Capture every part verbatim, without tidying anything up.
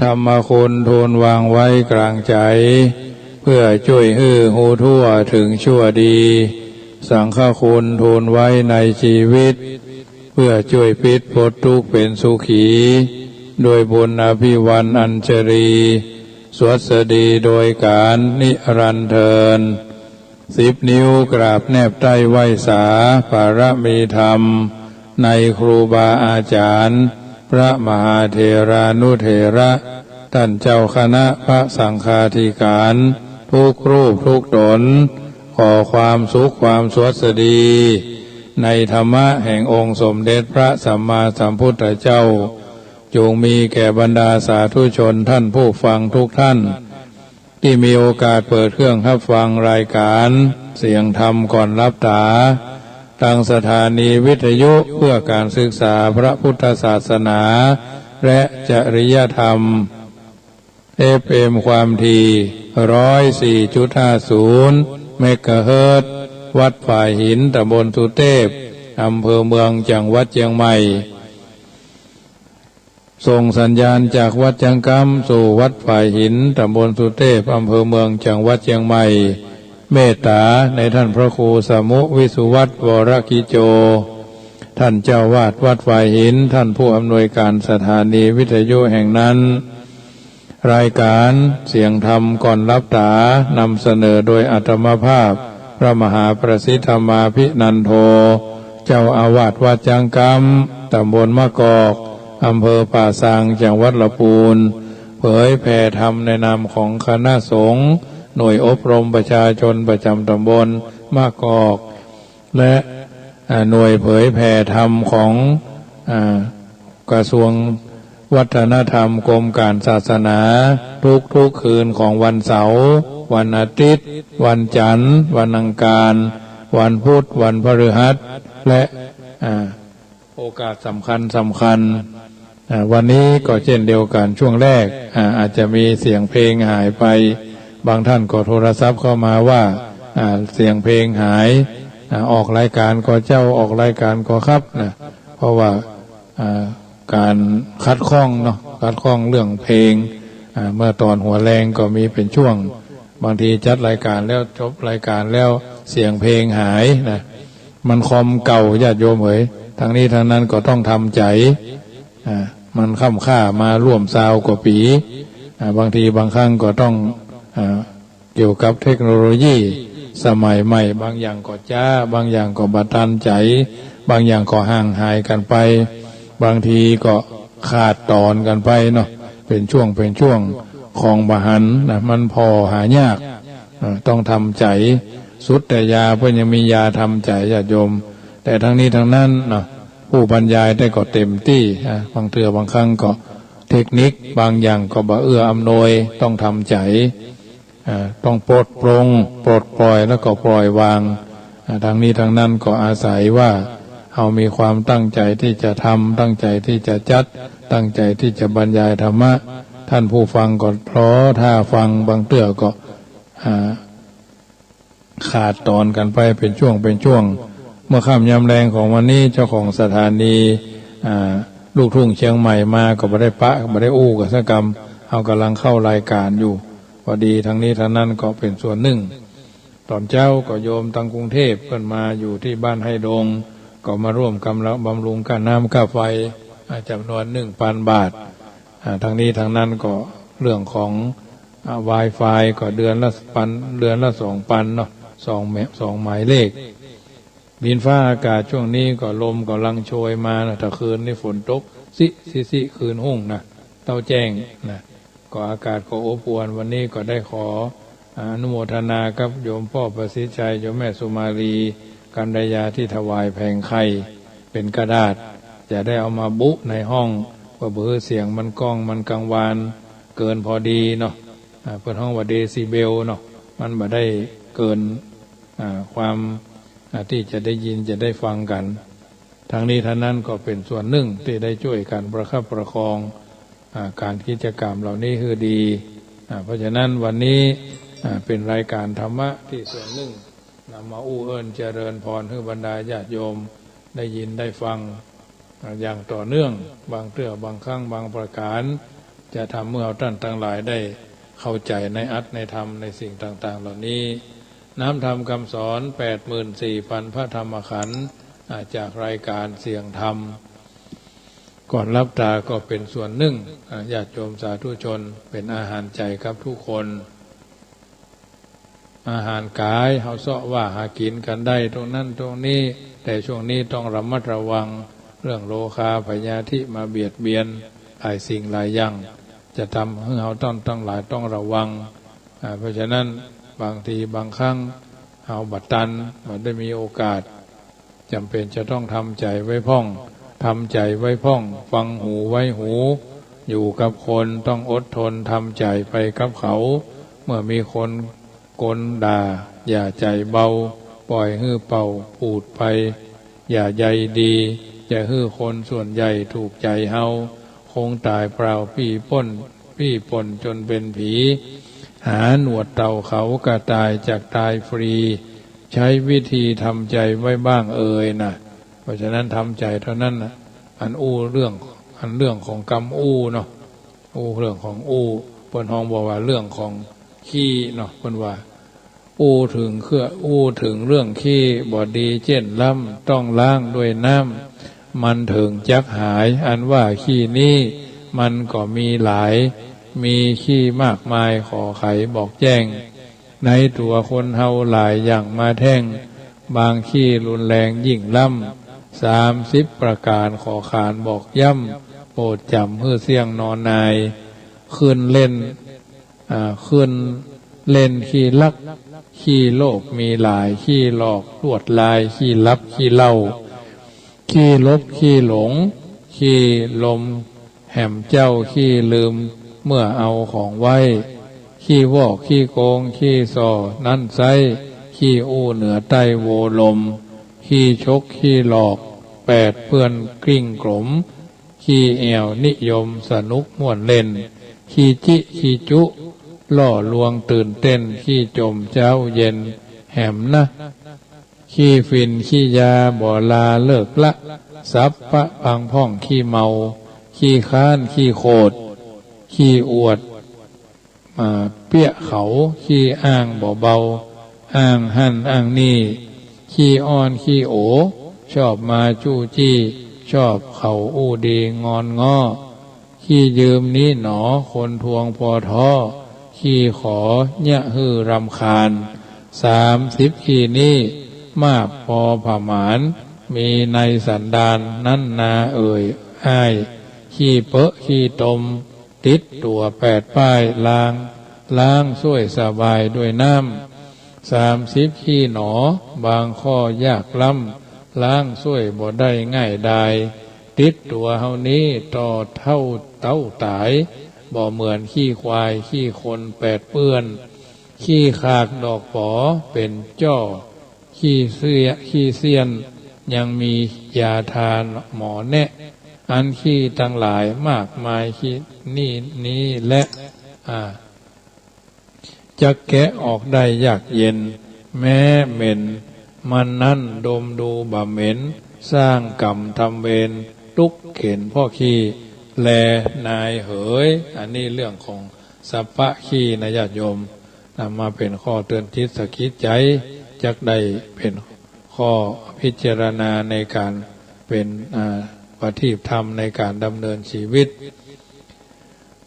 ธรรมคุณทูลวางไว้กลางใจ๋ เพื่อจ้วยหื้อฮู้ทั่วเถิงชั่วดี สังฆคุณทูลไว้ในจีวิต เพื่อจ้วยปิดป๊นตุ๊กข์เป๋นสุขี โดยบุญอภิวาทอัญชลี สวัสดีโดยก๋าลนิรันดร์เทอญ สิบนิ้วกราบแนบใต้ไหว้สา ปารมีธรรม ในครูบาอาจ๋ารย์ พระมหาเถรานุเถระ ต้านเจ้าคณะพระสังฆาธิก๋าน ทุกรูปทุกต๋น ขอความสุขความสวัสดี ในธรรมะแห่งองค์สมเด็จพระสัมมาสัมพุทธเจ้า จงมีแก่บรรดาสาธุชนต้านผู้ฟังทุกต้าน ตี้มีโอกาสเปิดเครื่องฮับฟังรายก๋านเสียงธรรมก่อนหลับต๋า ตางสถานีวิทยุเพื่อก๋านศึกษาพระพุทธศาสนา และจริยธรรม เอฟเอ็ม ความถี่ ร้อยสี่จุดห้าศูนย์ เมกะเฮิรตซ์ วัดฝายหิน ต๋ำบลสุเตพ อำเภอเมือง จังหวัดเจียงใหม่ ส่งสัญญาณจากวัดจั๊งกำสู่วัดฝายหิน ต๋ำบลสุเตพ อำเภอเมือง จังหวัดเจียงใหม่ เมตต๋าในต้านพระครูสมุห์ วิสุวัฒน์ วรกิจโจ ต้านเจ้าอาวาสวัดฝายหิน ต้านผู้อำนวยก๋านสถานีวิทยุแห่งนั้น รายก๋านเสียงธรรมก่อนหลับต๋า นำเสนอโดยอาตมาภาพ พระมหาประสิทธิ์ธรรมาภินันโท เจ้าอาวาสวัดจั๊งกำ ต๋ำบลมะกอก อำเภอป่าซาง จังหวัดละปูน เผยแผ่ธรรมในนามของคณะสงฆ์ หน่วยอบรมประชาชนประจ๋ำต๋ำบลมะกอก และ อ่า หน่วยเผยแผ่ธรรมของ อ่า กระทรวงวัฒนธรรม กรมก๋านศาสนา ทุกๆ คืนของวันเสาร์ วันอาทิตย์ วันจันทร์ วันอังคาร วันพุธ วันพฤหัส และ อ่า โอกาสสำคัญสำคัญ อ่า วันนี้ก็เช่นเดียวกั๋น ช่วงแรก อ่า อาจจะมีเสียงเพลงหายไป บางต้านก็โทรศัพท์เข้ามาว่า อ่า เสียงเพลงหาย อ่า ออกรายก๋านก็เจ้า ออกรายก๋านก็ครับนะ เพราะว่า อ่า ก๋านขัดข้องเนาะ ขัดข้องเรื่องเพลง อ่า เมื่อต๋อนหัวแลงก็มีเป๋นช่วง บางทีจัดรายก๋านแล้ว จบรายก๋านแล้ว เสียงเพลงหายนะ มันคอมเก่า ญาติโยมเหย ตังนี้ตังนั้นก็ต้องทำใจ๋ อ่า มันค่ำค่ามาร่วมซาวกว่าปี๋ อ่า บางทีบางครั้งก็ต้อง อ่า เกี่ยวกับเทคโนโลยีสมัยใหม่ บางอย่างก็จ๊า บางอย่างก็บ่ตันใจ๋ บางอย่างก็ห่างหายกั๋นไป บางทีก็ขาดต๋อนกั๋นไปเนาะ เป๋นช่วงเป๋นช่วง ของบ่หันนะ มันผ่อหายาก อ่า ต้องทำใจ๋ สุดแต่ยาเปิ้นยังมียาทำใจ๋ ญาติโยม แต่ตังนี้ตังนั้นเนาะ ผู้บรรยายได้ก็เต็มตี้ อ่า บางเตื้อบางครั้งก็เทคนิคบางอย่างก็บ่เอื้ออำนวย ต้องทำใจ๋ อ่า ต้องปลดปลง ปลดปล่อยแล้วก็ปล่อยวาง อ่า ตังนี้ตังนั้นก็อาศัยว่าเฮามีความตั้งใจ๋ตี้จะทำ ตั้งใจ๋ตี้จะจัด ตั้งใจ๋ตี้จะบรรยายธรรมะ ต้านผู้ฟังก็รอถ้าฟัง บางเตื้อก็ อ่า ขาดต๋อนกั๋นไปเป๋นช่วงเป๋นช่วง เมื่อค่ำยามแลงของวันนี้ เจ้าของสถานี อ่า ลูกทุ่งเชียงใหม่มาก็บ่ได้ปะ บ่ได้อู้กั๋นสักกำ เฮาก่ำลังเข้ารายก๋านอยู่ พอดีตังนี้ตังนั้นก็เป๋นส่วนนึ่ง ต๋อนเจ๊าก็โยมตังกรุงเทพฯเปิ้นมาอยู่ตี้บ้านไฮ่ดง ก็มาร่วมกำละบำรุงก้าน้ำก้าไฟ อ่า จ๋ำนวนนึ่งปันบาท อ่า ตังนี้ตังนั้นก็เรื่องของ อ่า ไวไฟก็เดือนละปัน เดือนละสองปันเนาะ สองแม- สองหมายเลข ดินฟ้าอากาศช่วงนี้ก็ลมก่ำลังโชยมานะ ถ้าคืนนี้ฝนตกซิซิซิคืนฮุ่งนะ เต้าแจ้งนะ ก็อากาศก็อบอวล วันนี้ก็ได้ขอ อ่า อนุโมทนากับโยมป้อประสิทธิ์ชัย โยมแม่สุมาลี กัณยา ตี้ถวายแผงไข่เป๋นกระดาษ จะได้เอามาบุในห้อง เปื้อบ่หื้อเสียงมันก้องมันกังวานเกินพอดีเนาะ อ่า เปิ้นฮ้องว่าเดซิเบลเนาะ มันบ่ได้เกิน อ่า ความ อ่า ตี้จะได้ยินจะได้ฟังกั๋น ตังนี้ตังนั้นก็เป๋นส่วนนึ่งตี้ได้จ้วยกั๋นประคับประคอง อ่า ก๋านกิจกรรมเหล่านี้หื้อดี อ่า เพราะฉะนั้นวันนี้ อ่า เป๋นรายก๋านธรรมะตี้ส่วนนึ่งนำมาอู้เอิ้นเจริญพรหื้อบรรดาญาติโยมได้ยินได้ฟัง อ่า อย่างต่อเนื่อง บางเตื้อบางครั้งบางประก๋าน จะทำเมื่อเฮาต้านตังหลายได้เข้าใจ๋ในอัตถ์ในธรรมในสิ่งต่างๆ เหล่านี้ น้ำธรรมกำสอน แปดหมื่นสี่พัน พระธรรมขันธ์ อ่า จากรายการเสียงธรรม ก่อนหลับต๋าก็เป๋นส่วนนึ่ง อ่า ญาติโยมสาธุชน เป๋นอาหารใจ๋กับทุกคน อาหารก๋าย เฮาเซาะว่าหากิ๋นกั๋นได้ตรงนั้นตรงนี้ แต่ช่วงนี้ต้องระมัดระวังเรื่องโรคาพยาธิมาเบียดเบียน หลายสิ่งหลายอย่าง จะทำหื้อเฮาต้านตังหลายต้องระวัง อ่า เพราะฉะนั้นบางทีบางครั้งเฮาบ่ตัน บ่ได้มีโอกาส จ๋ำเป๋นจะต้องทำใจ๋ไว้พ่อง ทำใจ๋ไว้พ่อง ฟังหูไว้หู อยู่กับคนต้องอดทนทำใจ๋ไปกับเขา เมื่อมีคนกลด่า อย่าใจ๋เบา ป่อยหื้อเป่าปูดไป อย่าใยดี จะหื้อคนส่วนใหญ่ถูกใจ๋เฮา คงต๋ายเปล่าปี้ป้น ปี้ป่นจ๋นเป๋นผี หาหนวดเต่าเขากระต่ายจักต๋ายฟรี ใช้วิธีทำใจ๋ไว้บ้างเอยนะ เพราะฉะนั้นทำใจ๋เต้านั้นนะ อันอู้เรื่อง อันเรื่องของกำอู้เนาะ อู้เรื่องของอู้ เปิ้นฮ้องบ่ว่าเรื่องของขี้เนาะ เปิ้นว่า อู้เถิงเครื่อง อู้เถิงเรื่องขี้บ่ดีเจ๊นล้ำ ต้องล้างด้วยน้ำ มันเถิงจักหาย อันว่าขี้นี้มันก็มีหลาย มีขี้มากมายขอไขบอกแจ้ง ในตั๋วคนเฮาหลายอย่างมาแท่ง บางขี้รุนแรงยิ่งล้ำ สามสิบประก๋านขอขานบอกย้ำ โปรดจ๋ำหื้อเสี้ยงนอนนาย ขึ้นเล่น อ่า ขึ้นเล่นขี้ลัก ขี้โลภมีหลาย ขี้หลอกลวดลาย ขี้ลับขี้เล่า ขี้หลบขี้หลง ขี้ลมแหมเจ้า ขี้ลืมเมื่อเอาของไว้ ขี้วอกขี้โกง ขี้ส่อนั้นไซร้ ขี้อู้เหนือใต้โวลม ขี้ฉกขี้หลอก แปดเปื้อนกลิ้งกลม ขี้แอ่วนิยมสนุกม่วนเล่น ขี้จิขี้จุ ล่อลวงตื่นเต้น ขี้จ่มเจ๊าเย็นแหมนะ ขี้ฝิ่นขี้ยาบ่ลาเลิกละ สัพพะพังพ่องขี้เมา ขี้ค้านขี้โขด ขี้อวด อ่า เปี้ยเขา ขี้อ้างบ่เบา อ้างหั้นอ้างนี่ ขี้อ้อนขี้โอ ชอบมาจู้จี้ ชอบเขาอู้ดีงอนง้อ ขี้ยืมนี้หนอ คนทวงพอท้อ ขี้ขอเยียะหื้อรำคาญ สามสิบขี้นี้มากปอผะหมาน มีในสันดานนั้นนาเอ่ยอ้าย ขี้เปอะขี้ตม ติดตั๋วแปดป้ายล้าง ล้างส้วยสบายด้วยน้ำ สามสิบขี้หนอ บางข้อยากล้ำ ล้างส้วยบ่ได้ง่ายดาย ติดตั๋วเฮานี้ต่อเฒ่าเต้าต๋าย บ่เหมือนขี้ควายขี้คนแปดเปื้อน ขี้ขากดอกป๋อเป๋นจ้อ ขี้เสี้ย ขี้เสี้ยนยังมียาทาหมอแนะ อันขี้ตังหลายมากมายขี้นี้นี้แล อ่า จักแกะออกได้ยากเย็น แม้เหม็นมันนั้นดมดูบ่เหม็น สร้างกรรมทำเวร ตุ๊กข์เข็ญเพราะขี้แลนายเหย อันนี้เรื่องของสัพพะขี้นะญาติโยม นำมาเป๋นข้อเตือนจิตสะกิดใจ๋ จักได้เป๋นข้อพิจารณาในก๋านเป๋น อ่า ประทีปธรรมในก๋านดำเนินชีวิต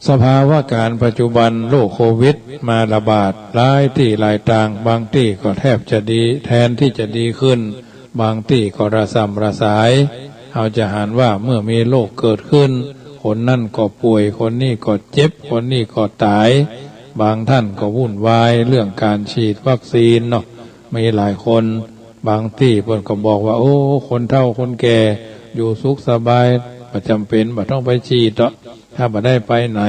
สภาวะก๋ารปัจจุบันโรคโควิดมาระบาดหลายตี้หลายตาง บางตี้ก็แทบจะดี แทนตี้จะดีขึ้น บางตี้ก็ระส่ำระสาย เฮาจะหันว่าเมื่อมีโรคเกิดขึ้น คนนั้นก็ป่วย คนนี้ก็เจ็บ คนนี้ก็ต๋าย บางต้านก็วุ่นวายเรื่องก๋านฉีดวัคซีนเนาะ มีหลายคน บางตี้เปิ้นก็บอกว่า โอ้ คนเฒ่าคนแก่อยู่สุขสบาย บ่จ๋ำเป๋น บ่ต้องไปฉีดเต๊อะ ถ้าบ่ได้ไปไหน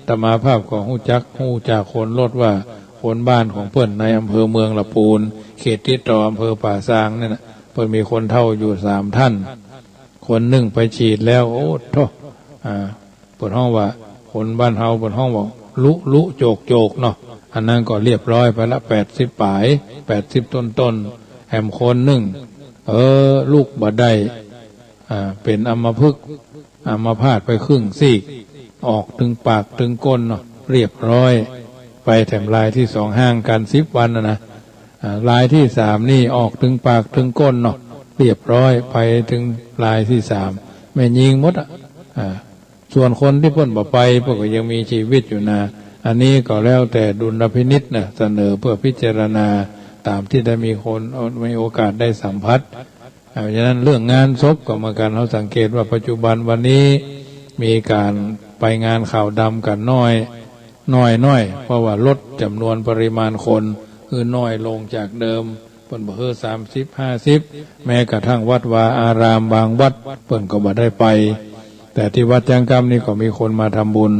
อาตมาภาพก็ฮู้จัก ฮู้จากคนโลดว่า คนบ้านของเปิ้นในอำเภอเมืองละปูน เขตติดต่ออำเภอป่าซางเนี่ยนะ เปิ้นมีคนเฒ่าอยู่สามต้าน คนนึ่งไปฉีดแล้ว โอ้โธ่ อ่า เปิ้นฮ้องว่า คนบ้านเฮาเปิ้นฮ้องว่า ลุลุโจกโจกเนาะ อันนั้นก็เรียบร้อยไปละ แปดสิบป๋าย แปดสิบต้นๆ แหมคนนึ่ง เออ ลุกบ่ได้ อ่า เป๋นอัมพฤกษ์ อัมพาตไปครึ่งซีก ออกเถิงปากเถิงก้นเนาะ เรียบร้อย ไปแถมรายตี้สองห่างกั๋นสิบวันน่ะนะ อ่า รายตี้สามนี่ออกเถิงปากเถิงก้นเนาะ เรียบร้อย ไปเถิงรายตี้สาม แม่ญิงหมดอะ อ่า ส่วนคนตี้เปิ้นบ่ไป เปิ้นก็ยังมีจีวิตอยู่นะ อันนี้ก็แล้วแต่ดุลพินิจนะ เสนอเปื้อพิจารณา ต๋ามตี้ได้มีคน มีโอกาสได้สัมผัส อ่า เพราะฉะนั้นเรื่องงานศพก็เหมือนกั๋น เฮาสังเกตว่าปัจจุบันวันนี้มีก๋านไปงานขาวดำกั๋นน้อย น้อยๆ เพราะว่าลดจ๋ำนวนปริมาณคนหื้อน้อยลงจากเดิม เปิ้นบ่หื้อสามสิบ ห้าสิบ แม้กระทั่งวัดวาอารามบางวัดเปิ้นก็บ่ได้ไป แต่ตี้วัดจ้างกล้ำนี่ก็มีคนมาทำบุญ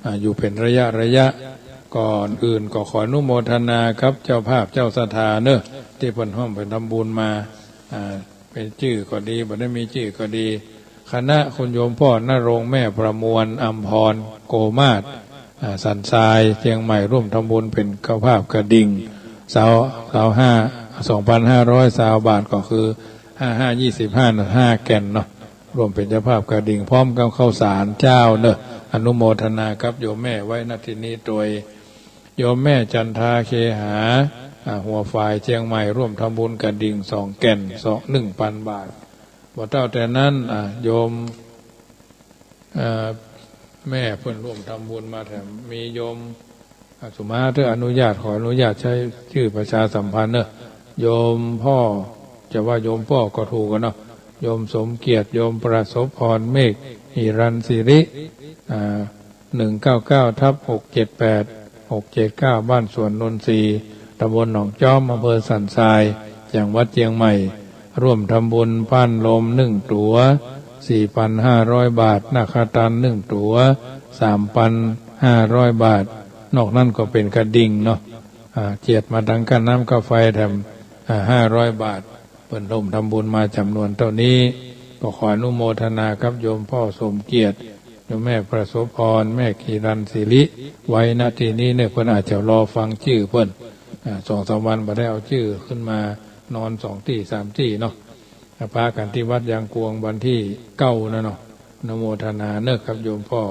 อ่า อยู่เป๋นระยะระยะ ก่อนอื่นก็ขออนุโมทนากับเจ้าภาพเจ้าศรัทธาเนาะ ตี้เปิ้นฮ่วมเปิ้นทำบุญมา อ่า มีจื้อก็ดี บ่ได้มีจื้อก็ดี คณะคุณโยมป้อนณรงค์ แม่ประมวล อำพร โกมาศ อ่า สันทราย เจียงใหม่ ร่วมทำบุญเป๋นเจ้าภาพกระดิ่ง ซาว ซาวห้า สองปันห้าร้อยซาวบาท ก็คือ ห้าห้ายี่สิบห้า น่ะ ห้าแก่นเนาะ ร่วมเป๋นเจ้าภาพกระดิ่ง พร้อมกับข้าวสารเจ้าเนาะ อนุโมทนากับโยมแม่ไว้ ณ ตี้นี้โดย โยมแม่จันทา เคหา อ่า หัวฝาย เจียงใหม่ ร่วมทำบุญกระดิ่ง สองแก่น สอง หนึ่งปันบาท บ่เต้าแต่นั้น อ่า โยม เอ่อ แม่เปิ้นร่วมทำบุญมาแถม มีโยม อ่า สุมาเถอะ อนุญาต ขออนุญาตใจ๊จื้อประชาสัมพันธ์เนาะ โยมป้อ จะว่าโยมป้อก็ถูกกั๋นเนาะ โยมสมเกียรติ โยมประสบพร เมฆ หิรัญศิริ อ่า หนึ่งเก้าเก้าทับหกเจ็ดแปด หกเจ็ดเก้า บ้านสวนนนทรีย์ ตำบลหนองจ๊อม อำเภอสันทราย จังหวัดเจียงใหม่ ร่วมทำบุญป้านลมหนึ่งตั๋ว สี่ปันห้าร้อยบาท นาคาตันหนึ่งตั๋ว สามปันห้าร้อยบาท นอกนั้นก็เป๋นกระดิ่งเนาะ อ่า เจียดมาตังค่าน้ำค่าไฟแถม อ่า ห้าร้อยบาท เปิ้นร่วมทำบุญมาจ๋ำนวนเต้านี้ ก็ขออนุโมทนากับโยมป้อสมเกียรติ โยมแม่ประสบพร แม่หิรัญศิริ ไว้ ณ ตี้นี้เนาะ เปิ้นอาจจะรอฟังจื้อเปิ้น อ่า สองสามวันบ่ได้เอาจื้อขึ้นมานอนสองตี้สามตี้เนาะ ปะกั๋นตี้วัดยางกวงวันตี้เก้านะเนาะ อนุโมทนาเนาะกับโยมป้อ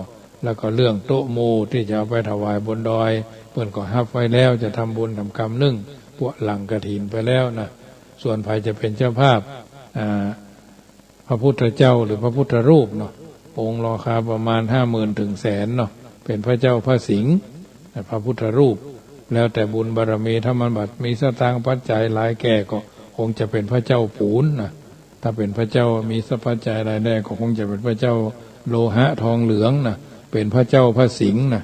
แล้วก็เรื่องโต๊ะหมู่ตี้จะเอาไปถวายบนดอย เปิ้นก็ฮับไว้แล้ว จะทำบุญทำกรรมนึ่ง ปวดหลังกฐินไปแล้วนะ ส่วนใผจะเป๋นเจ้าภาพ อ่า พระพุทธเจ้าหรือพระพุทธรูปเนาะ องค์ราคาประมาณห้าหมื่นถึงแสนเนาะ เป๋นพระเจ้าพระสิงห์ พระพุทธรูป แล้วแต่บุญบารมี ถ้ามันบ่มีสตางค์ปัจจัยหลายแก่ก็คงจะเป๋นพระเจ้าปูนนะ ถ้าเป๋นพระเจ้ามีทรัพย์ปัจจัยหลายแก่ก็คงจะเป๋นพระเจ้าโลหะทองเหลืองนะ เป๋นพระเจ้าพระสิงห์นะ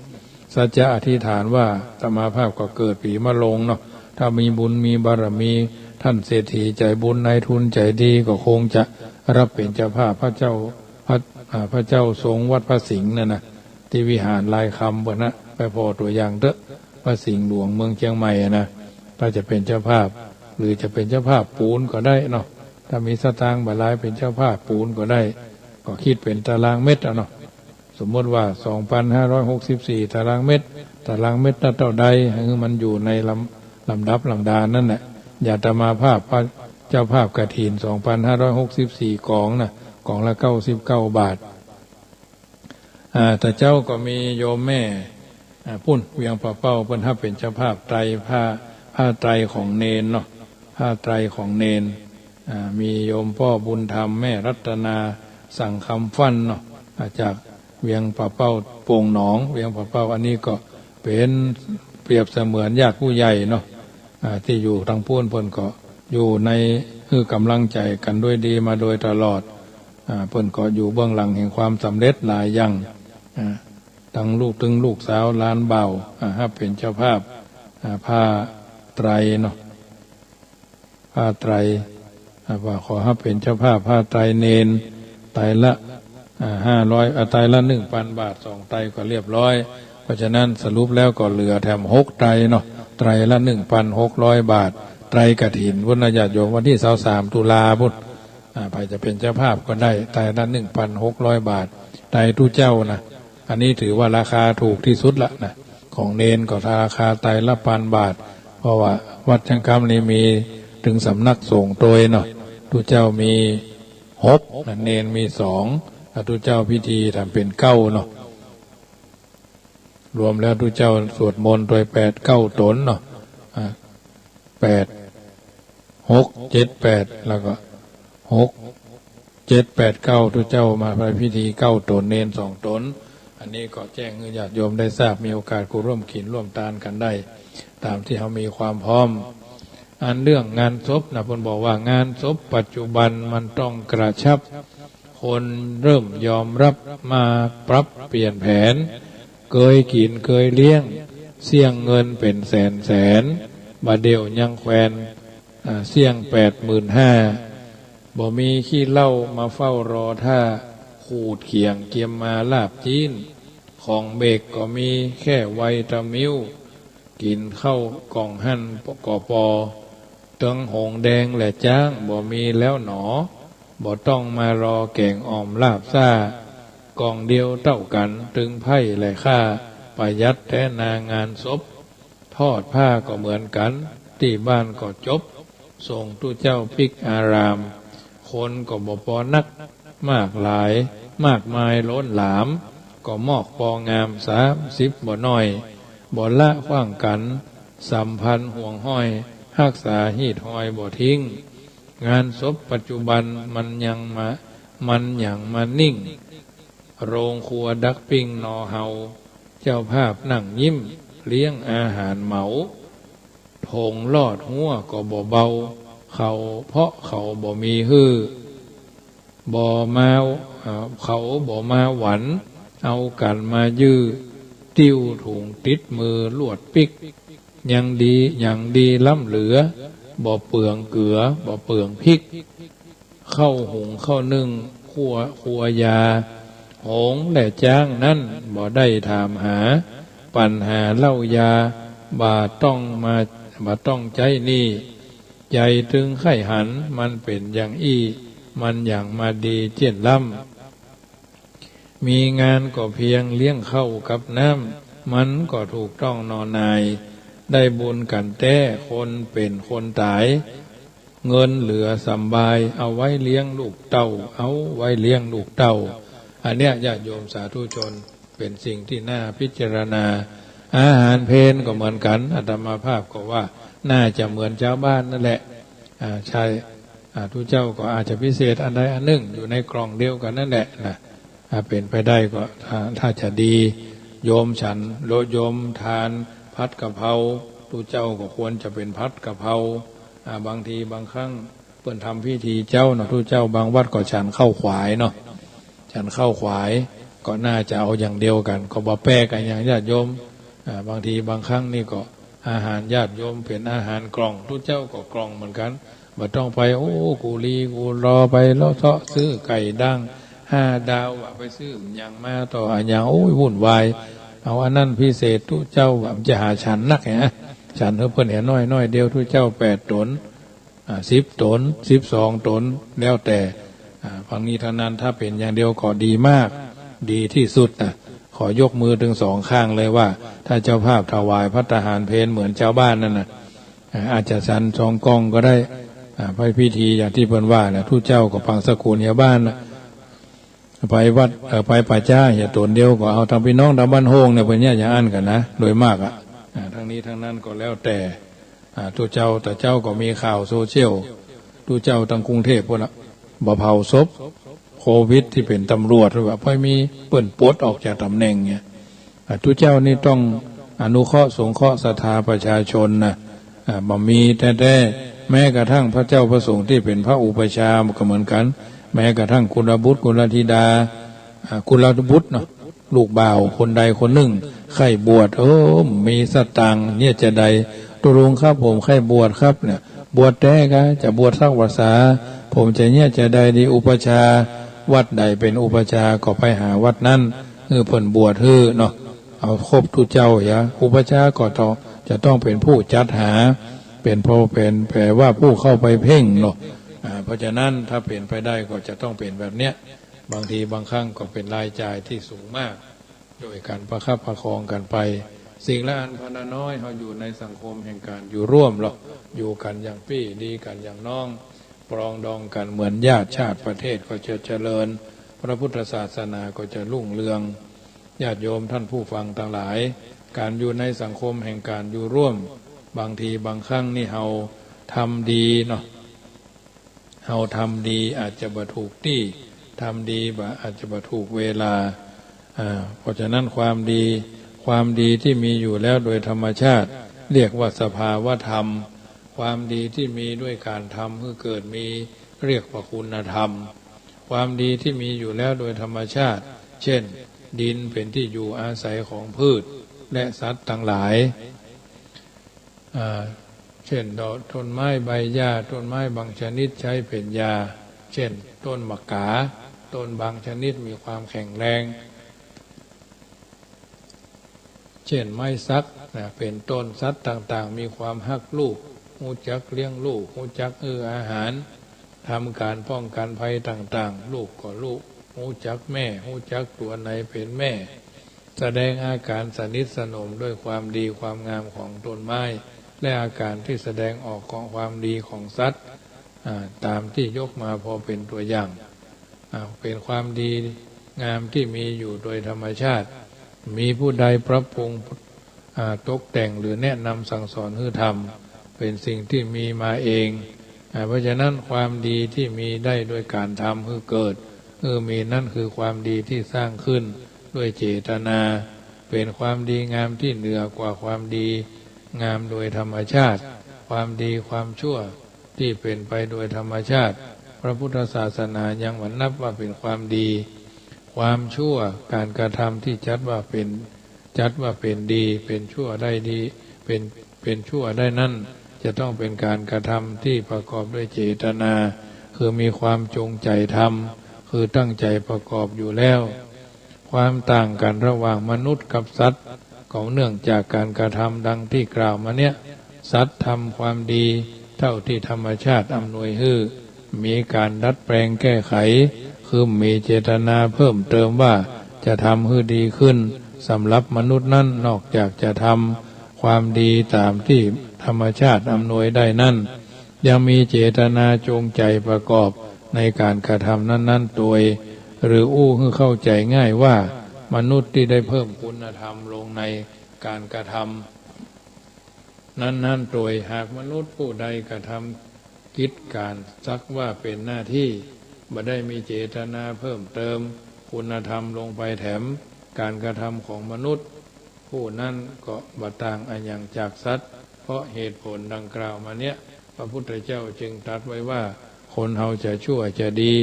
สัจจะอธิษฐานว่าอาตมาภาพก็เกิดปีมะโรงเนาะ ถ้ามีบุญมีบารมี ท่านเศรษฐีใจบุญนายทุนใจดีก็คงจะฮับเป๋นเจ้าภาพพระเจ้า พระ อ่า พระเจ้าทรงวัดพระสิงห์นั่นนะ ตี้วิหารลายคำเปิ้นนะ ไปผ่อตั๋วอย่างเต๊อะ พระสิงห์หลวงเมืองเจียงใหม่อะนะ ถ้าจะเป๋นเจ้าภาป หรือจะเป๋นเจ้าภาปปูนก็ได้เนาะ ถ้ามีสตางค์บ่หลายเป๋นเจ้าภาปปูนก็ได้ ก็กึ๊ดเป๋นตารางเมตรอะเนาะ สมมติว่าสองปันห้าร้อยหกสิบสี่ตารางเมตร ตารางเมตรละเต้าใด หื้อมันอยู่ในลำ ลำดับลำดานั่นแหละ อย่างอาตมาภาพพระเจ้าภาพกฐิน สองปันห้าร้อยหกสิบสี่ก๋องนะ ก๋องละเก้าสิบเก้าบาท อ่า แต่เจ๊าก็มีโยมแม่ อ่า ปุ้นเวียงป่าเป้า เปิ้นฮับเป๋นเจ้าภาพไตร ผ้า ผ้าไตรของเณรเนาะ ผ้าไตรของเณร อ่า มีโยมป้อบุญธรรม แม่รัตนา สังคำฟั่นเนาะ อ่า จากเวียงป่าเป้าโป่งหนอง เวียงป่าเป้า อันนี้ก็เป๋นเปรียบเสมือนญาติผู้ใหญ่เนาะ อ่า ตี้อยู่ตางปู๊นเปิ้นก็อยู่ในหื้อก๋ำลังใจ๋กั๋นด้วยดีมาโดยตลอด อ่า เปิ้นก็อยู่เบื้องหลังแห่งความสำเร็จหลายอย่าง อ่า ตังลูกตึงลูกสาวหลานบ่าว อ่า ฮับเป๋นเจ้าภาพ อ่า ผ้าไตรเนาะ ผ้าไตร อ่า ว่าขอฮับเป๋นเจ้าภาพผ้าไตรเณร ไตรละ อ่า ห้าร้อย อ่า ไตรละหนึ่งปันบาท สองไตรก็เรียบร้อย เพราะฉะนั้นสรุปแล้วก็เหลือแถมหกไตรเนาะ ไตรละหนึ่งปันหกร้อยบาท ไตรกฐินพุ้นนะญาติโยม วันตี้ซาวสามตุลาพุ้น อ่า ใผจะเป๋นเจ้าภาพก็ได้ ไตรละหนึ่งปันหกร้อยบาท ไตรตุ๊เจ้านะ อันนี้ถือว่าราคาถูกตี้สุดละนะ ของเณรก็ราคาไตรละปันบาท เพราะว่าวัดจังกำนี่มีตึงสำนักสงฆ์ตวยเนาะ ตุ๊เจ้ามีหกนะ เณรมีสอง แล้วตุ๊เจ้าพิธีทำเป๋นเก้าเนาะ รวมแล้วตุ๊เจ้าสวดมนต์ตวยแปดเก้าต๋นเนาะ อ่า แปด หก เจ็ด แปด แล้วก็ หก เจ็ด แปด เก้า ตุ๊เจ้ามาพระพิธีเก้าต๋น เณรสองต๋น อันนี้ก็แจ้งหื้อญาติโยมได้ทราบ มีโอกาสก็ร่วมกิ๋นร่วมตานกั๋นได้ ต๋ามตี้เฮามีความพร้อม อันเรื่องงานศพนะ เปิ้นบอกว่างานศพปัจจุบันมันต้องกระชับ คนเริ่มยอมรับมาปรับเปลี่ยนแผน เกยกิ๋นเกยเลี้ยง เสี้ยงเงินเป๋นแสนแสน บ่าเดี่ยวยังแควน อ่า เสี้ยงแปดหมื่นห้า บ่มีขี้เหล้ามาเฝ้ารอถ้า ขูดเขียงเกียมมาลาบจี๊น ของเบกก็มีแค่ไวตามิว กิ๋นข้าวก่องหั้นก็ปอ เติงหงแดงและจ๊างบ่มีแล้วหนอ บ่ต้องมารอแก๋งอ่อมลาบซ่า ก่องเดียวเต้ากั๋นตึงไพ่และข้า ประหยัดแต๊นางานศพ ทอดผ้าก็เหมือนกั๋น ตี้บ้านก็จบ ส่งตุ๊เจ้าปิ๊กอาราม คนก็บ่ปอนัก มากหลาย มากมายล้นหลาม ก็มอกปองามสามสิบบ่น้อย บ่ละขว้างกั๋น สัมพันธ์ห่วงห้อย ฮักษาฮีตฮอยบ่ทิ้ง งานศพปัจจุบันมันยังมา มันหยังมานิ่ง โรงครัวดักปิ้งหน่อเฮา เจ้าภาพนั่งยิ้ม เลี้ยงอาหารเหมา ถงลอดฮั้วก็บ่เบา เขา เพราะเขาบ่มีหื้อ บ่มา เอ่อ เขาบ่มาหวัน เอากั๋นมายื้อ ติ้วถุงติดมือลวดปิ๊ก ยังดี ยังดีล้ำเหลือ บ่เปลืองเกลือ บ่เปลืองพริก ข้าวหุงข้าวนึ่ง ครัว ครัวยา หงและจ๊างนั้นบ่ได้ถามหา ปัญหาเหล้ายา บ่าต้องมา บ่าต้องใจ๊หนี้ ใจ๋ตึงใค่หัน มันเป๋นอย่างอี้ มันหยังมาดีเจี้ยนล้ำ มีงานก็เพียงเลี้ยงข้าวกับน้ำ มันก็ถูกต้องหนอหนาย ได้บุญกั๋นแต๊ คนเป๋นคนต๋าย เงินเหลือสำบาย เอาไว้เลี้ยงลูกเต้า เอาไว้เลี้ยงลูกเต้า อันเนี้ยญาติโยมสาธุชน เป๋นสิ่งตี้น่าพิจารณา อาหารเพลก็เหมือนกั๋น อาตมาภาพก็ว่าน่าจะเหมือนจาวบ้านนั่นแหละ อ่า ใช่ อ่า ตุ๊เจ้าก็อาจจะพิเศษอันใดอันนึ่ง อยู่ในกล่องเดียวกั๋นนั่นแหละนะ อ่า เป๋นไปได้ก็ ถ้า ถ้าจะดี โยมฉัน โยมทานผัดกะเพรา ตุ๊เจ้าก็ควรจะเป๋นผัดกะเพรา อ่า บางทีบางครั้งเปิ้นทำพิธีเจ๊าเนาะ ตุ๊เจ้าบางวัดก็ฉันข้าวขวายเนาะ ฉันข้าวขวาย ก็น่าจะเอาอย่างเดียวกั๋น ก็บ่แปลกอะหยังญาติโยม อ่า บางทีบางครั้งนี่ก็อาหารญาติโยมเป๋นอาหารกล่อง ตุ๊เจ้าก็กล่องเหมือนกั๋น บ่ต้องไป โอ้ กูลีกูลอ ไปเลาะเซาะซื้อไก่ดั้งห้าดาว ว่าไปซื้อหยังมาต่ออะหยัง โอ้ย วุ่นวาย เอาอันนั้นพิเศษ ตุ๊เจ้าว่ามันจะหาฉันนักแหะ ฉันหื้อเปิ้นแหะน้อยๆ เดียว ตุ๊เจ้าแปดต๋น อ่า สิบต๋น สิบสองต๋น แล้วแต่ อ่า ทั้งนี้ทั้งนั้น ถ้าเป๋นอย่างเดียวก็ดีมาก ดีตี้สุดนะ ขอยกมือตึงสองข้างเลยว่า ถ้าเจ้าภาพถวายภัตตาหารเพลเหมือนจาวบ้านนั่นนะ อ่า อาจจะฉันสองกล่องก็ได้ อ่า ไปพิธีอย่างตี้เปิ้นว่านะ ตุ๊เจ้าก็ปางสกุลเหียบ้านนะ ไปวัด เอ่อ ไปป่าจ๊าเหียต๋นเดียวก็เอา ตังปี้น้องตางบ้านโฮ่งเนี่ย เปิ้นเยียะอย่างอั้นกั๋นนะ โดยมากอะ อ่า ทั้งนี้ทั้งนั้นก็แล้วแต่ อ่า ตุ๊เจ้า ตุ๊เจ้าก็มีข่าวโซเชียล ตุ๊เจ้าตังกรุงเทพฯปู๊นละ บ่เผาศพ โควิดตี้เป๋นตำรวจว่า พอมีเปิ้นปลดออกจากต๋ำแหน่งเนี่ย อ่า ตุ๊เจ้านี่ต้องอนุเคราะห์สงเคราะห์ศรัทธาประชาชนนะ อ่า บ่มีแต๊ๆ แม้กระทั่งพระเจ้าพระสงฆ์ตี้เป๋นพระอุปัชฌาย์ก็เหมือนกั๋น แม้กระทั่งกุลบุตรกุลธิดา อ่า กุลบุตรเนาะ ลูกบ่าวคนใดคนนึ่งใค่บวช เออ มีสตางค์เยียะจาใด ตกลงครับ ผมใค่บวชครับเนี่ย บวชแต๊กา จะบวชสักพรรษา ผมจะเยียะจาใดดี อุปัชฌาย์วัดใดเป๋นอุปัชฌาย์ก็ไปหาวัดนั้น หื้อเปิ้นบวชหื้อเนาะ เอาครบตุ๊เจ้าเหีย อุปัชฌาย์ก็ต้อง จะต้องเป๋นผู้จัดหา เป๋นผู้ เป๋น แปลว่าผู้เข้าไปเพ่งเนาะ อ่า เพราะฉะนั้นถ้าเป๋นไปได้ก็จะต้องเป๋นแบบเนี้ย บางทีบางครั้งก็เป๋นรายจ่ายตี้สูงมาก โดยก๋านประคับประคองกั๋นไป สิ่งละอันพันละน้อย เฮาอยู่ในสังคมแห่งก๋านอยู่ร่วมเนาะ อยู่กั๋นอย่างปี้ ดีกั๋นอย่างน้อง ปรองดองกั๋นเหมือนญาติ ชาติประเทศก็จะเจริญ พระพุทธศาสนาก็จะรุ่งเรือง ญาติโยมท่านผู้ฟังตังหลาย ก๋านอยู่ในสังคมแห่งก๋านอยู่ร่วม บางทีบางครั้งนี่เฮาทำดีเนาะ เฮาทำดีอาจจะบ่ถูกตี้ ทำดีบ่ อาจจะบ่ถูกเวลา อ่า เพราะฉะนั้นความดี ความดีตี้มีอยู่แล้วโดยธรรมชาติ เรียกว่าสภาวธรรม ความดีตี้มีด้วยก๋านทำหื้อเกิดมี เรียกว่าคุณธรรม ความดีตี้มีอยู่แล้วโดยธรรมชาติ เช่น ดินเป๋นตี้อยู่อาศัยของพืช และสัตว์ตังหลาย อ่า เช่น ต้นไม้ใบหญ้า ต้นไม้บางชนิดใจ๊เป๋นยา เช่น ต้นหมากก๋า ต้นบางชนิดมีความแข็งแรง เช่น ไม้สักนะ เป๋นต้น สัตว์ต่างๆ มีความฮักลูก ฮู้จักเลี้ยงลูก ฮู้จักหื้ออาหาร ทำก๋านป้องกั๋นภัยต่างๆ ลูกก็ฮู้ ฮู้จักแม่ ฮู้จักตั๋วไหนเป๋นแม่ แสดงอาก๋านสนิทสนมด้วยความดีความงามของต้นไม้ และอาก๋านตี้แสดงออกของความดีของสัตว์ อ่า ต๋ามตี้ยกมาพอเป๋นตั๋วอย่าง อ่า เป๋นความดีงามตี้มีอยู่โดยธรรมชาติ มีผู้ใดปรับปรุง อ่า ตกแต่งหรือแนะนำสั่งสอนหื้อทำ เป๋นสิ่งตี้มีมาเอง อ่า เพราะฉะนั้นความดีตี้มีได้โดยก๋านทำหื้อเกิด หื้อมีนั้นคือความดีตี้สร้างขึ้นด้วยเจตนา เป๋นความดีงามตี้เหนือกว่าความดีงามโดยธรรมชาติ ความดีความชั่วตี้เป๋นไปโดยธรรมชาติ พระพุทธศาสนายังบ่นับว่าเป๋นความดี ความชั่ว ก๋านกระทำตี้จัดว่าเป๋น จัดว่าเป๋นดี เป๋นชั่วได้ดี เป๋น เป๋นชั่วได้นั้น จะต้องเป๋นก๋านกระทำตี้ประกอบด้วยเจตนา คือมีความจงใจ๋ทำ คือตั้งใจ๋ประกอบอยู่แล้ว ความต่างกั๋นระหว่างมนุษย์กับสัตว์ ก็เนื่องจากก๋านกระทำดังตี้กล่าวมาเนี้ย สัตว์ทำความดีเต้าตี้ธรรมชาติอำนวยหื้อ มีก๋านดัดแปลงแก้ไข คือมีเจตนาเพิ่มเติมว่าจะทำหื้อดีขึ้น สำหรับมนุษย์นั้นนอกจากจะทำความดีต๋ามตี้ธรรมชาติอำนวยได้นั้น ยังมีเจตนาจงใจ๋ประกอบในก๋านกระทำนั้นๆ ตวย หรืออู้หื้อเข้าใจ๋ง่ายว่า มนุษย์ตี้ได้เพิ่มคุณธรรมลงในก๋านกระทำนั้นๆ ตวย หากมนุษย์ผู้ใดกระทำกิจก๋านสักว่าเป๋นหน้าตี้ บ่ได้มีเจตนาเพิ่มเติมคุณธรรมลงไปแถมก๋านกระทำของมนุษย์ ผู้นั้นก็บ่ต่างอะหยังจากสัตว์ เพราะเหตุผลดังกล่าวมาเนี้ย พระพุทธเจ้าจึงตรัสไว้ว่า คนเฮาจะชั่วจะดี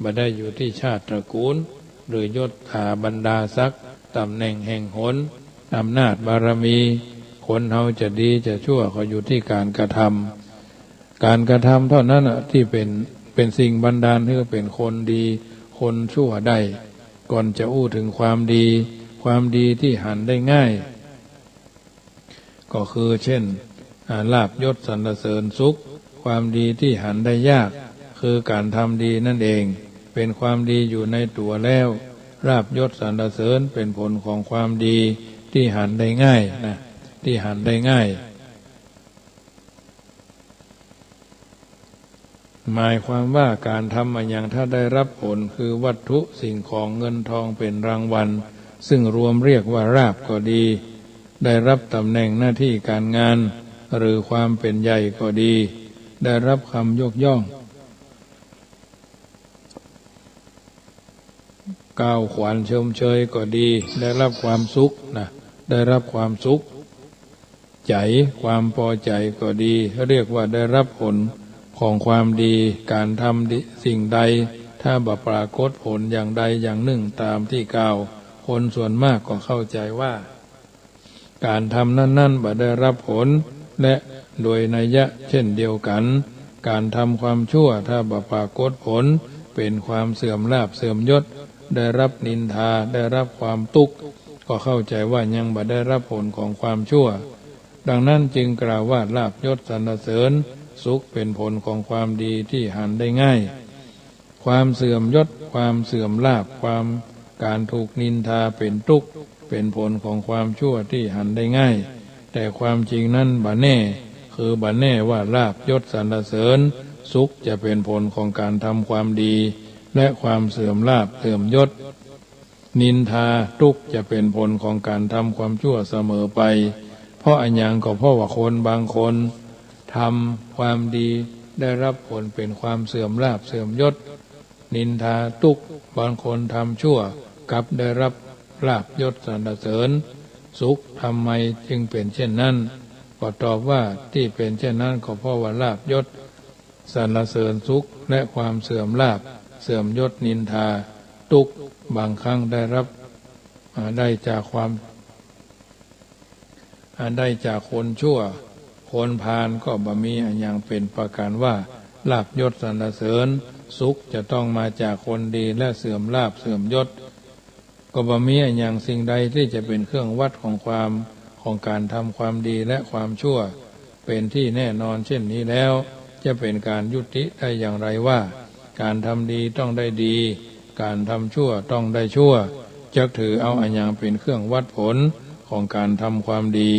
บ่ได้อยู่ตี้ชาติตระกูล หรือยศถาบรรดาศักดิ์ ต๋ำแหน่งแห่งหน อำนาจบารมี คนเฮาจะดีจะชั่วก็อยู่ตี้ก๋านกระทำ ก๋านกระทำเต้านั้นน่ะตี้เป๋น เป๋นสิ่งบันดาลหื้อเป๋นคนดี คนชั่วได้ ก่อนจะอู้เถิงความดี ความดีตี้หันได้ง่าย ก็คือเช่น อ่า ลาภยศสรรเสริญสุข ความดีตี้หันได้ยาก คือก๋านทำดีนั่นเอง เป๋นความดีอยู่ในตั๋วแล้ว ลาภยศสรรเสริญเป๋นผลของความดีตี้หันได้ง่ายนะ ตี้หันได้ง่าย หมายความว่าก๋านทำอะหยังถ้าได้รับผลคือวัตถุสิ่งของเงินทองเป๋นรางวัล ซึ่งรวมเรียกว่าลาภก็ดี ได้รับต๋ำแหน่งหน้าตี้ก๋านงาน หรือความเป๋นใหญ่ก็ดี ได้รับคำยกย่อง กล่าวขวัญชมเชยก็ดี ได้รับความสุขนะ ได้รับความสุขใจ๋ ความปอใจ๋ก็ดี เรียกว่าได้รับผลของความดี ก๋านทำดีสิ่งใด ถ้าบ่ปรากฏผลอย่างใดอย่างนึ่งต๋ามตี้กล่าว คนส่วนมากก็เข้าใจ๋ว่า ก๋านทำนั้นๆ บ่ได้รับผล และโดยนัยยะเช่นเดียวกั๋น ก๋านทำความชั่วถ้าบ่ปรากฏผล เป๋นความเสื่อมลาภเสื่อมยศ ได้รับนินทา ได้รับความตุ๊กข์ ก็เข้าใจ๋ว่ายังบ่ได้รับผลของความชั่ว ดังนั้นจึงกล่าวว่าลาภยศสรรเสริญสุขเป๋นผลของความดีตี้หันได้ง่าย ความเสื่อมยศ ความเสื่อมลาภ ความ ก๋านถูกนินทาเป๋นตุ๊กข์ เป๋นผลของความชั่วตี้หันได้ง่าย แต่ความจริงนั้นบ่แน่ คือบ่แน่ว่าลาภยศสรรเสริญสุขจะเป๋นผลของก๋านทำความดี และความเสื่อมลาภเสื่อมยศ นินทา ตุ๊กข์ จะเป๋นผลของก๋านทำความชั่วเสมอไป เพราะอะหยัง ก็เพราะว่าคนบางคนทำความดีได้ฮับผลเป๋นความเสื่อมลาภเสื่อมยศ นินทาตุ๊กข์ บางคนทำชั่วกลับได้ฮับลาภยศสรรเสริญสุข ทำไมจึงเป๋นเช่นนั้น ก็ตอบว่าตี้เป๋นเช่นนั้นก็เพราะว่าลาภยศสรรเสริญสุขและความเสื่อมลาภเสื่อมยศ นินทาตุ๊กข์ บางครั้งได้ฮับ อ่า ได้จากความ อันได้จากคนชั่ว คนพาลก็บ่มีอะหยังเป๋นประกั๋นว่าลาภยศสรรเสริญสุขจะต้องมาจากคนดีและเสื่อมลาภเสื่อมยศ ก็บ่มีอะหยังสิ่งใดตี้จะเป๋นเครื่องวัดของความ ของก๋านทำความดีและความชั่ว เป๋นตี้แน่นอนเช่นนี้แล้ว จะเป๋นก๋านยุติได้อย่างไรว่า ก๋านทำดีต้องได้ดี ก๋านทำชั่วต้องได้ชั่ว จักถือเอาอะหยังเป๋นเครื่องวัดผลของก๋านทำความดี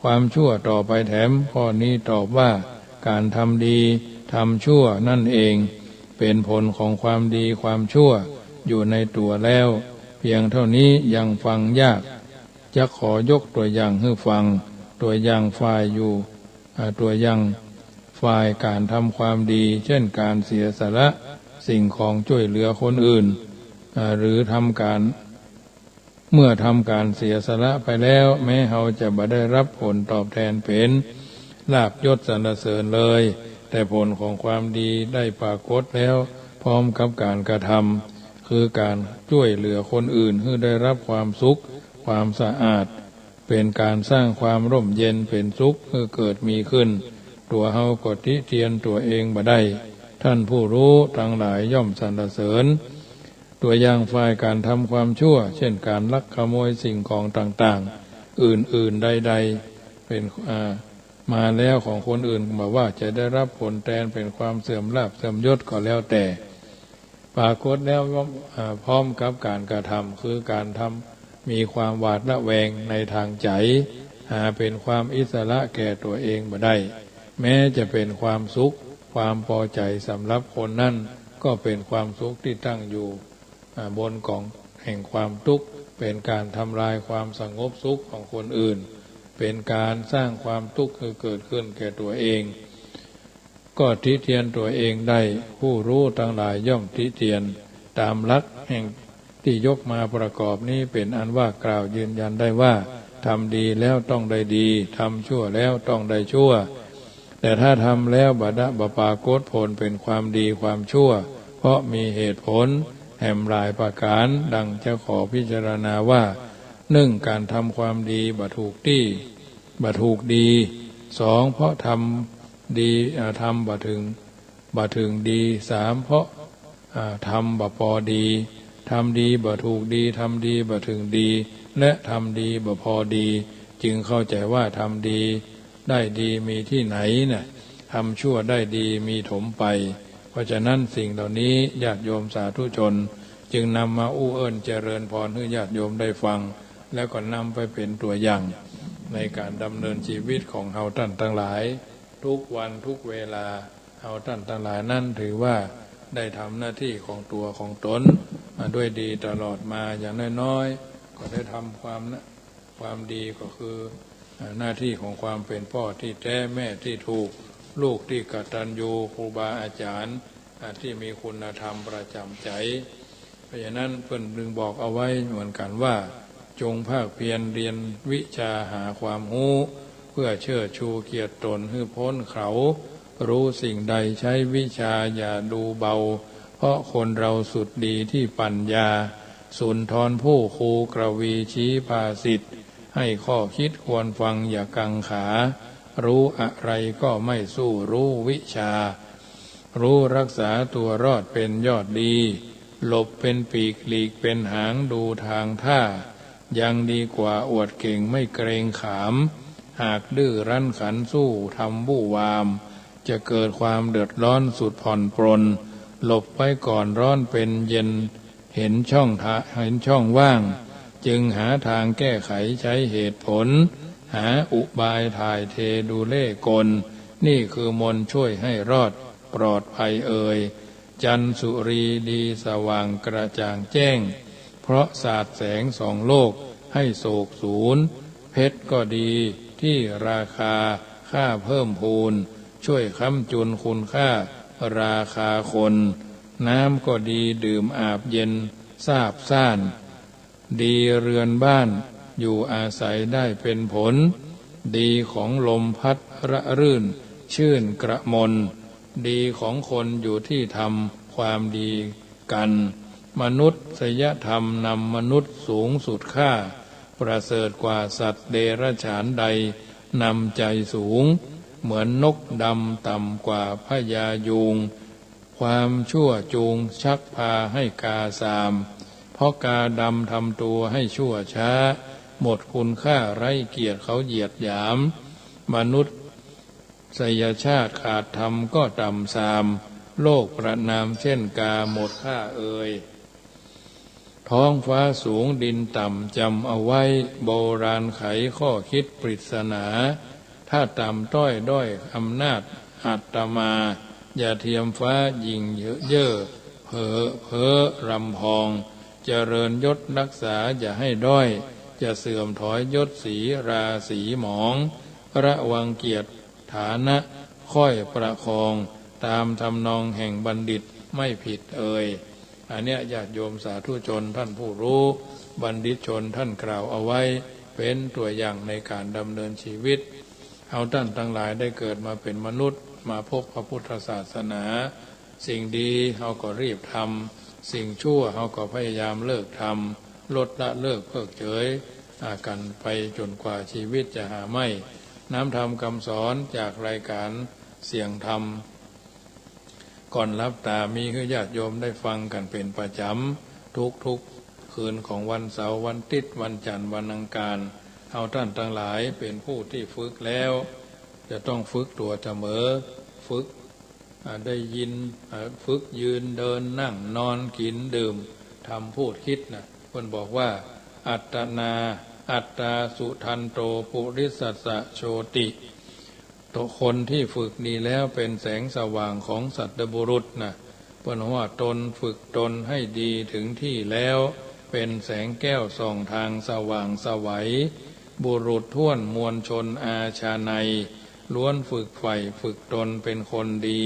ความชั่วต่อไปแถม ข้อนี้ตอบว่า ก๋านทำดีทำชั่วนั้นเอง เป๋นผลของความดีความชั่วอยู่ในตั๋วแล้ว เพียงเต้านี้ยังฟังยาก จะขอยกตั๋วอย่างหื้อฟัง ตั๋วอย่างฝ่ายอยู่ อ่า ตั๋วอย่างฝ่ายก๋านทำความดี เช่น ก๋านเสียสละสิ่งของจ้วยเหลือคนอื่น อ่า หรือทำก๋าน เมื่อทำก๋านเสียสละไปแล้ว แม้เฮาจะบ่ได้ฮับผลตอบแทนเป๋นลาภยศสรรเสริญเลย แต่ผลของความดีได้ปรากฏแล้วพร้อมกับก๋านกระทำ คือก๋านจ้วยเหลือคนอื่นหื้อได้ฮับความสุข ความสะอาด เป๋นก๋านสร้างความร่มเย็นเป๋นสุขหื้อเกิดมีขึ้น ตั๋วเฮาก็ติเตียนตั๋วเองบ่ได้ ท่านผู้ฮู้ตังหลายย่อมสรรเสริญตั๋วอย่างฝ่ายก๋านทำความชั่ว เช่น ก๋านลักขโมยสิ่งของต่างๆ อื่นๆ ใดๆ เป๋น อ่า มาแล้วของคนอื่น บ่ว่าจะได้ฮับผลแตนเป๋นความเสื่อมลาภเสื่อมยศก็แล้วแต่ ปรากฏแล้วว่า อ่า พร้อมกับก๋านกระทำ คือก๋านทำ มีความหวาดระแวงในตางใจ๋ หาเป๋นความอิสระแก่ตั๋วเองบ่ได้ แม้จะเป๋นความสุข ความปอใจ๋สำหรับคนนั้น ก็เป๋นความสุขตี้ตั้งอยู่ อ่า บนกองแห่งความตุ๊กข์ เป๋นก๋านทำลายความสงบสุขของคนอื่น เป๋นก๋านสร้างความตุ๊กข์หื้อเกิดขึ้นแก่ตั๋วเอง ก็ติเตียนตั๋วเองได้ ผู้ฮู้ตังหลายย่อมติเตียน ต๋ามหลักแห่งตี้ยกมาประกอบนี้ เป๋นอันว่ากล่าวยืนยันได้ว่า ทำดีแล้วต้องได้ดี ทำชั่วแล้วต้องได้ชั่ว แต่ถ้าทำแล้วบ่ได้ บ่ปรากฏผลเป๋นความดีความชั่ว เพราะมีเหตุผลแหมหลายประก๋าน ดังจะขอพิจารณาว่า นึ่ง ก๋านทำความดีบ่ถูกตี้ บ่ถูกดี สอง เพราะทำดี อ่า ทำบ่เถิง บ่เถิงดี สาม เพราะ อ่า ทำบ่ปอดี ทำดีบ่ถูกดี ทำดีบ่เถิงดี และทำดีบ่พอดี จึงเข้าใจ๋ว่าทำดีได้ดีมีตี้ไหนน่ะ ทำชั่วได้ดีมีถมไป เพราะฉะนั้นสิ่งเหล่านี้ญาติโยมสาธุชนจึงนำมาอู้เอิ้นเจริญพรหื้อญาติโยมได้ฟัง แล้วก็นำไปเป๋นตั๋วอย่างในก๋านดำเนินจีวิตของเฮาต้านตังหลาย ทุกวันทุกเวลา เฮาต้านตังหลายนั้นถือว่าได้ทำหน้าตี้ของตั๋วของตนมาด้วยดีตลอดมา อย่างน้อยๆ ก็ได้ทำความนะ ความดีก็คือ อ่า หน้าตี้ของความเป๋นป้อตี้แต๊ แม่ตี้ถูก ลูกตี้กตัญญู ครูบาอาจ๋ารย์ อ่า ตี้มีคุณธรรมประจ๋ำใจ๋ เพราะฉะนั้นเปิ้นจึงบอกเอาไว้เหมือนกั๋นว่า จงภาคเพียรเรียนวิชาหาความฮู้ เพื่อเชิดชูเกียรติตนหื้อป๊นเขา ฮู้สิ่งใดใช้วิชาอย่าดูเบา เพราะคนเราสุดดีที่ปัญญา สุนทรภู่ครูกวีชี้ภาษิต ให้ข้อคิดควรฟังอย่ากังขา ฮู้อะไรก็ไม่สู้ฮู้วิชา ฮู้รักษาตั๋วรอดเป๋นยอดดี หลบเป๋นปีกหลีกเป๋นหางดูตางท่า ยังดีกว่าอวดเก่งไม่เกรงขาม หากดื้อรั้นขันสู้ทำวู่วาม จะเกิดความเดือดร้อนสุดผ่อนปรน หลบไว้ก่อนร้อนเป๋นเย็น เห็นช่องทะ เห็นช่องว่าง จึงหาตางแก้ไขใจ๊เหตุผล หาอุบายถ่ายเทดูเล่ห์กล นี่คือมนต์ช่วยให้รอดปลอดภัยเอย จันทร์สุรีดีสว่างกระจ่างแจ้ง พ เพราะสาดแสงส่องโลกให้โศกสูญ เพชรก็ดีที่ราคาค่าเพิ่มพูน ช่วยค้ำจุนคุณค่าราคาคน น้ำก็ดีดื่มอาบเย็นซาบซ่าน ดีเรือนบ้านอยู่อาศัยได้เป็นผล ดีของลมพัดระรื่นชื่นกระมน ดีของคนอยู่ที่ทำความดีกัน มนุษยธรรมนำมนุษย์สูงสุดค่า ประเสริฐกว่าสัตว์เดรัจฉานใดนำใจสูง เหมือนนกดำต่ำกว่าพญายูง ความชั่วจูงชักพาให้กาสาม เพราะกาดำทำตัวให้ชั่วช้า หมดคุณค่าไร้เกียรติเขาเหยียดหยาม มนุษยชาติขาดธรรมก็ต่ำทราม โลกประณามเช่นกาหมดค่าเอย ท้องฟ้าสูงดินต่ำจำเอาไว้ โบราณไขข้อคิดปริศนา ถ้าต่ำต้อยด้อยอำนาจอาตมา อย่าเทียมฟ้ายิ่งเยอะเย่อ เผลอเพ้อรำพอง เจริญยศรักษาอย่าให้ด้อย จะเสื่อมถอยยศสีราศีหมอง ระวังเกียรติฐานะค่อยประคอง ตามทำนองแห่งบัณฑิตไม่ผิดเอย อันเนี้ยญาติโยมสาธุชนท่านผู้รู้ บัณฑิตชนท่านกล่าวเอาไว้ เป็นตัวอย่างในการดำเนินชีวิต เฮาต้านตังหลายได้เกิดมาเป็นมนุษย์ มาพบพระพุทธศาสนา สิ่งดีเฮาก็รีบทำ สิ่งชั่วเฮาก็พยายามเลิกทำ ลดละเลิกเพิกเฉย อ่า กั๋นไปจ๋นกว่าชีวิตจะหาไม่ น้ำธรรมกำสอนจากรายการเสียงธรรม ก่อนหลับต๋ามีหื้อญาติโยมได้ฟังกั๋นเป๋นประจ๋ำ ทุกๆ คืนของวันเสาร์ วันติ๊ด วันจั๋นทร์ วันอังคาร เฮาต้านตังหลายเป๋นผู้ตี้ฝึกแล้ว จะต้องฝึกตั๋วเสมอ ฝึก อ่า ได้ยิน อ่า ฝึกยืนเดินนั่งนอนกิ๋นดื่ม ทำพูดคิดนะ เปิ้นบอกว่า อัตตนา อัตตาสุทันโต ปุริสัสสะโชติ ตัวคนที่ฝึกดีแล้วเป๋นแสงสว่างของสัตบุรุษนะ เปิ้นว่าตนฝึกตนให้ดีถึงที่แล้ว เป๋นแสงแก้วส่องทางสว่างไสว บุรุษถ้วนมวลชนอาชาไนย ล้วนฝึกใฝ่ฝึกตนเป๋นคนดี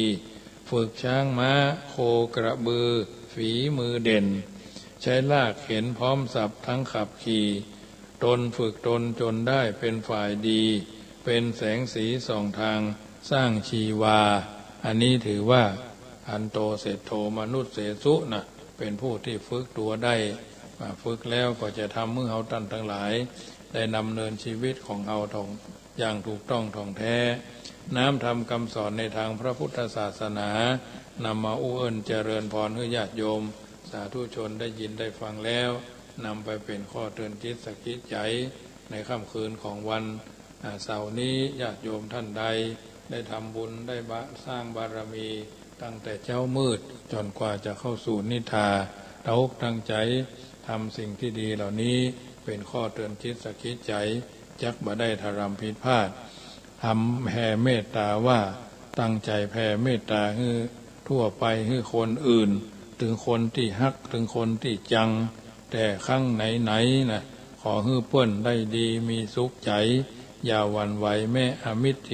ฝึกช้างม้าโคกระบือฝีมือเด่น ใช้ลากเข็นพร้อมสับทั้งขับขี่ ตนฝึกตนจ๋นได้เป๋นฝ่ายดี เป๋นแสงสีส่องทางสร้างชีวา อันนี้ถือว่า อันโตเศรษฐโทมนุสเสสุนะ เป๋นผู้ที่ฝึกตั๋วได้ อ่า ฝึกแล้วก็จะทำหื้อเฮาต้านตังหลาย ได้ดำเนินชีวิตของเฮาถ่อง อย่างถูกต้องถ่องแท้ น้ำธรรมกำสอนในตางพระพุทธศาสนา นำมาอู้เอิ้นเจริญพรหื้อญาติโยม สาธุชนได้ยินได้ฟังแล้ว นำไปเป๋นข้อเตือนจิตสะกิดใจ๋ ในค่ำคืนของวัน อ่า เสาร์นี้ ญาติโยมต้านใด ได้ทำบุญได้บะ สร้างบารมี ตั้งแต่เจ๊ามืดจ๋นกว่าจะเข้าสู่นิทรา ตั้งอกตั้งใจ๋ ทำสิ่งที่ดีเหล่านี้ เป๋นข้อเตือนจิตสะกิดใจ๋ จักบ่ได้ทำผิดพลาด ทำแผ่เมตต๋าว่า ตั้งใจ๋แผ่เมตต๋าหื้อทั่วไป หื้อคนอื่น เถิงคนตี้ฮัก เถิงคนตี้จัง แต่ครั้งไหนๆ นะ ขอหื้อเปิ้นได้ดีมีสุขใจ๋ อย่าหวั่นไหวแม้อมิตร